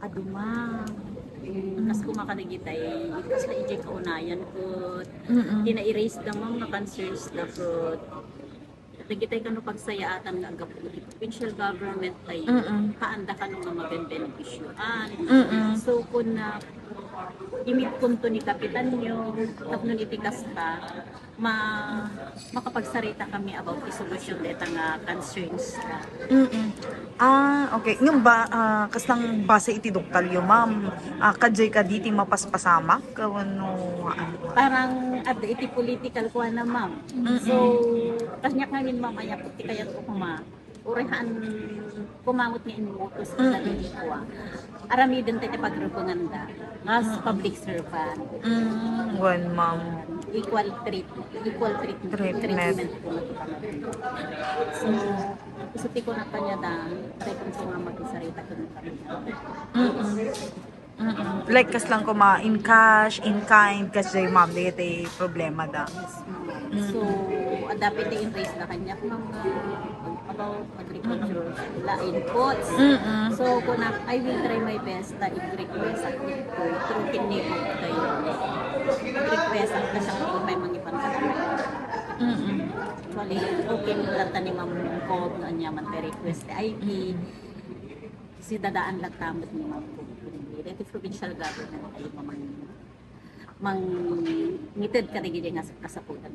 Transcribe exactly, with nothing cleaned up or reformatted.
Adu, ma'am. Kas kumakadagitay, kasla ijay kaunayan ko. Mm-mm. Tina-erase da, ma'am, nga concerns da ko. Dagitay kano pagsayaatan nga aggapu iti provincial government tayo, Mm-mm. Paanda kano nga mabenbenepisyoan. Mm-mm. So, kun na, imit kunto ni Kapitan nyo, tapno iti kasta, ma-, makapagsarita kami about the solution deta nga concerns da. Mm-mm. Ah, okay. Ngem ba, ah, kaslang base iti doktalyo, ma'am? Ah, kadjay kadi ti mapaspasamak? Kawano, ano? Parang, adda iti political kuana, ma'am. Mm-mm. So, kanya kami, ma'am, ayak ti kayat ko kuma. Uray haan kumangot nga inmutos Mm. kadagiti kua. Aramiden tayo ti pagrepengan da. As Mm. public servant. Mm, wen, ma'am. Equal treat-, equal treat-, Treatment. Treatment po. So, isu ti kuna kanya da, aray kung sumama ti sarita kung kami. Mm-mm. Mm-mm. Like, kaslang kuma in cash, in kind, kasjay, ma'am, dagiti problema da. So, adda pay ti in-raise da kaniak, ma'am, nga about agriculture, la inputs. Mm-mm. So, kuna, I will try my best ta i-request ako through kinibog tayo. Request ako kasi ako may mangipan sa Mm-mm. Actually, okay, latta ni Ma'am Cob nga aniaman ti request ti I P. Kasi dadaan latta met ni Ma'am Cob. Dito provincial government ay mamang-, mangited kadagiti nga kasapulan.